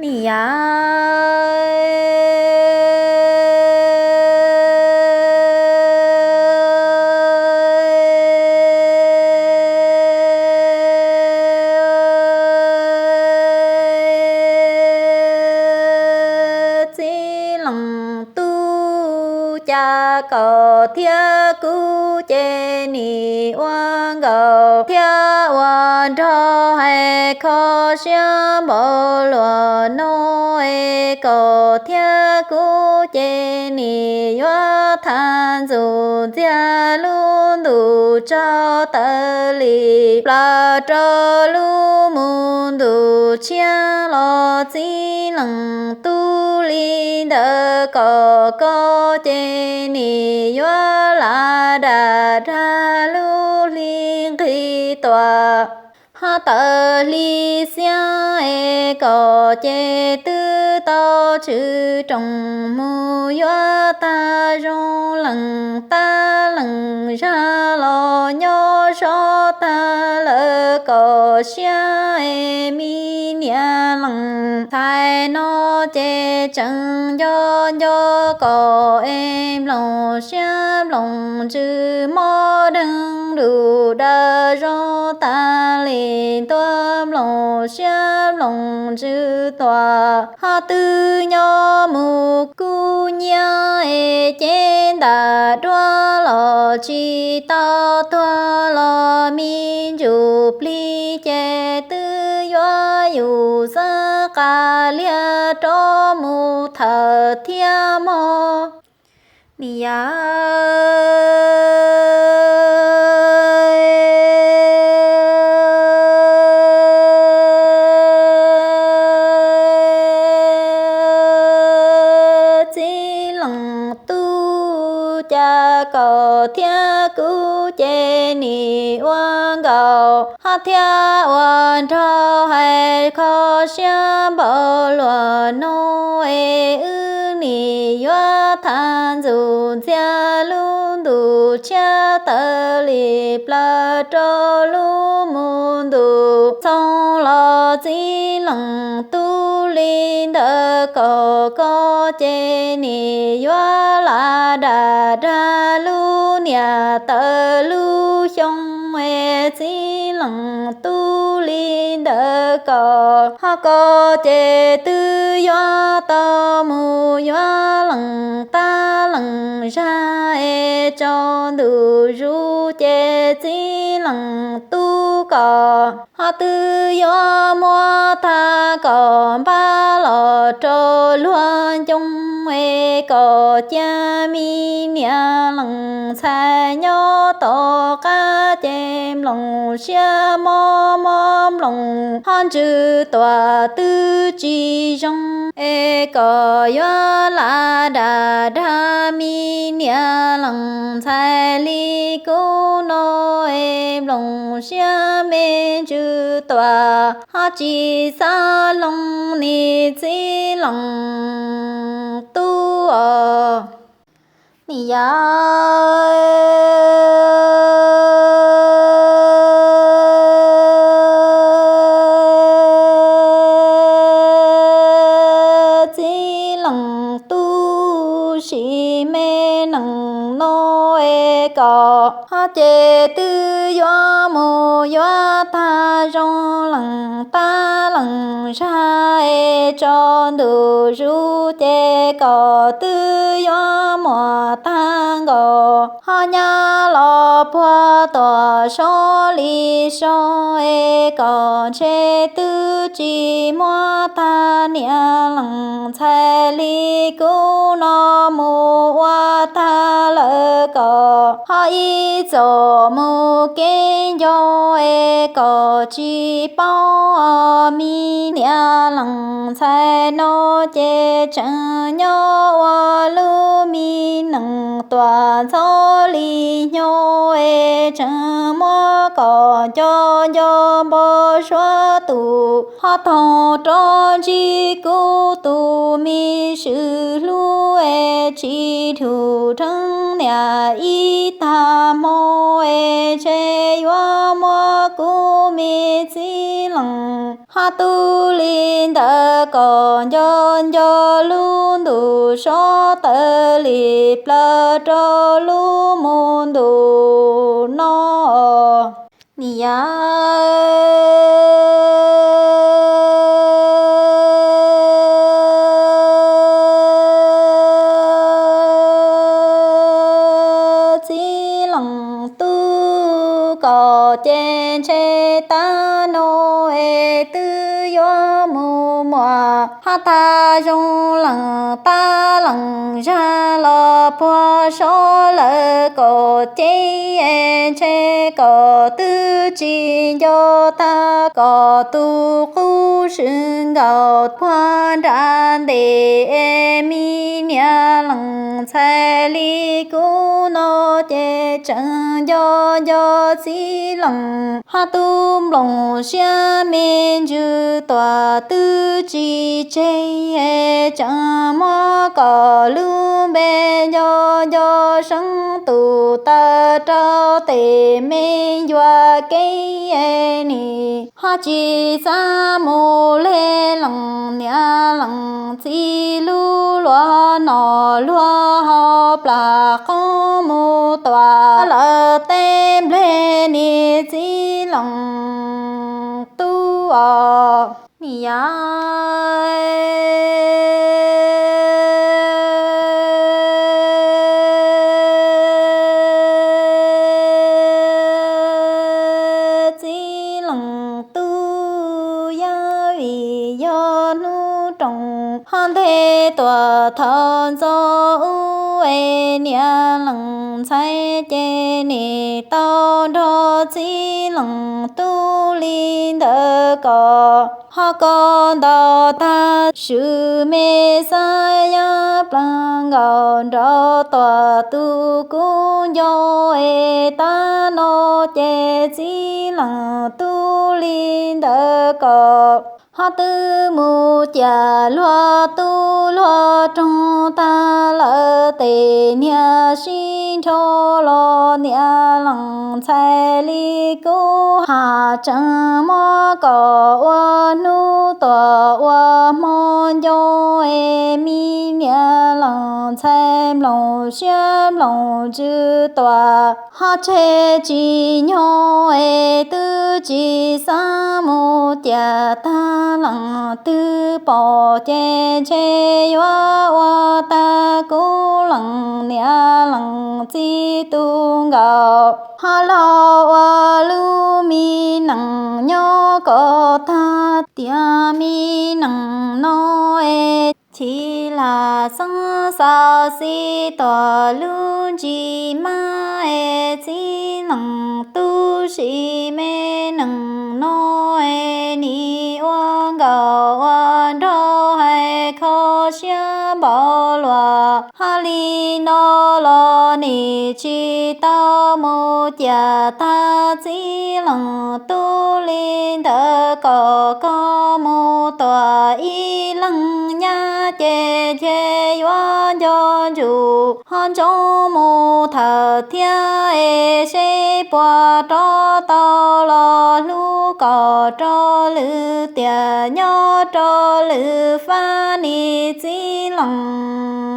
Niam yau, txiv leej tub, cas koj thiab kuv ces nim ua nkaus thiab ua nrog, hais kho siab npaum luaj no es koj thiab kuv ces nim yuav thaj ntxuj ntxiag lub ntuj tsaus taws li plaws rau lub mus ntuj tshiab los txiv leej tub. Li ntawd kom koj ces nim yuav lam dam dag lub hli nqis tuam, hos tawm hli xiab es koj ces twb tau tswm rooj mus yuav tag zoo, leej tab leej zag los nyob sov tag lawm koj siab es me niam leej ntxhais no ces tseem nco nco koj es nplooj siab nplooj ntsws mob deeg lug dawm zog tas li ntua, nplooj siab nplooj ntsws tuaj hos twb nyob mus kub nyiab es cev ntam duab los tsis tau tuag los me ntsuj plig ces twb yuav yus xeeb qas liag rov mus thawm thiab mog. Niam yau, txiv leej tub, cas koj thiab kuv ces nim ua nkaus hos thiab ua nrog, hais kho siab npaum luaj no es wb nim yuav thaj ntxuj ntxiag lub ntuj tshiab taws li plaws rau lub mus ntuj txoog los txiv leej tub. Li ntawd kom koj ces nim yuav lam dam dag lub niam tawm lub xyoo es txiv leej tub. Li ntawd kom hos koj ces twb yuav tau mus yuav leej tab leej zag es tsaus ntuj zus ces txiv leej tub, kom hos twb yuav muab tag kom npaj los rau luag ncoo es kom cia me niam leej ntxhais nyob tom qab ces nplooj siab mob mob nplooj hos ntsws tuaj twb tsis zoo es kom yuav lam dam dag me niam leej ntxhais li kuv no es nplooj siab me ntsws tuaj hos tsis xav hloov nim txiv leej tub os. Niam yau, txiv leej tub, sim me neej no es kom hos ces twb yuav mus yuav tag zoo leej tab leej zag es tsaus ntuj zus ces kom twb yuav muab tag nkaus hos nyab los puag tom sab li sab es kom ntshe twb tsis muab tag niam leej ntxhais li kuv no mus ua tag lawm kom hos ib txoj mus kev nco es kom tsis paub me niam leej ntxhais no ces tseem nyob ua lub me neej tuaj ntxhov li hnyo es tseem muab kom nco nco npau suav tus hos thooj rov ntsib kuv tus me swm hlub es tsis dhwm dheev niam ib tag hmo es ntshe yuav muab kuv me txiv lees. Ho tu li ntawd kom nco nco lub ntuj sab tawv li plaws rau lub mus ntuj no. Niam yau txiv lees tub kom ces ntshe tab no es twb yuav mus muam. Ho tag zoo lees tab lees zag los puag sab lawv kom ces es ntshe kom twb tsis nco tag kom tus qub swb nkaus puag nram ntes es me niam lees ntxhais li kuv no ces tseem nco nco txiv lees. Ho tus nplooj siab me ntsws tuam twb tsis tseg es tseem muab kom lub npe nco nco seeb tus taw rau tes me yuam kev es nim ho tsis xav mus le lees niam lees txiv lub luag nom luag hauv plam qoob mus tuam lawv tej nplej niam txiv lees tub os. Niam yau txiv lees tub yog vim yog hnub roos ho ntej tuam thaum ntxov ub es niam lees ntxhais ces nim tau nrog txiv lees tub li ntawd kom ho kom ntau tag swm me xav yab plaag nkaus nrov tuam tus kub nco es tab no ces txiv lees tub li ntawd kom ho twb mus ciam luag tub luag roog tag lawm tes niag sib nrho los niam lees ntxhais li kuv has tseem muab kom ua hnub tuam ua hmo nco es me niam lees ntxhais nplooj siab nplooj ntsws tuam ho tseg tsis nyob es twb tsis xav mus ciam tag lees twb pom ces ntshe yuav ua tag kuv lees niam lees txiv tu nkaus ho los ua lub me nees nyob kom tag tiam me nees no es chiv lam xeeb xaus xis tuam lub ntsis mab es txiv lees tub si me nees no es nim ua nkaus ua nraug hais kho siab npaum luaj. Hais li no los nim tsis tau mus ciam tag txiv lees tub li ntawd kom koj mus tuam ib leeg nyab ces ntshe yuav nco ntsus ho ntsoov mus thawm thiab es seb puas rov tau los hlub kom rau lwm tiam nyob rau lwm fab niam txiv lees.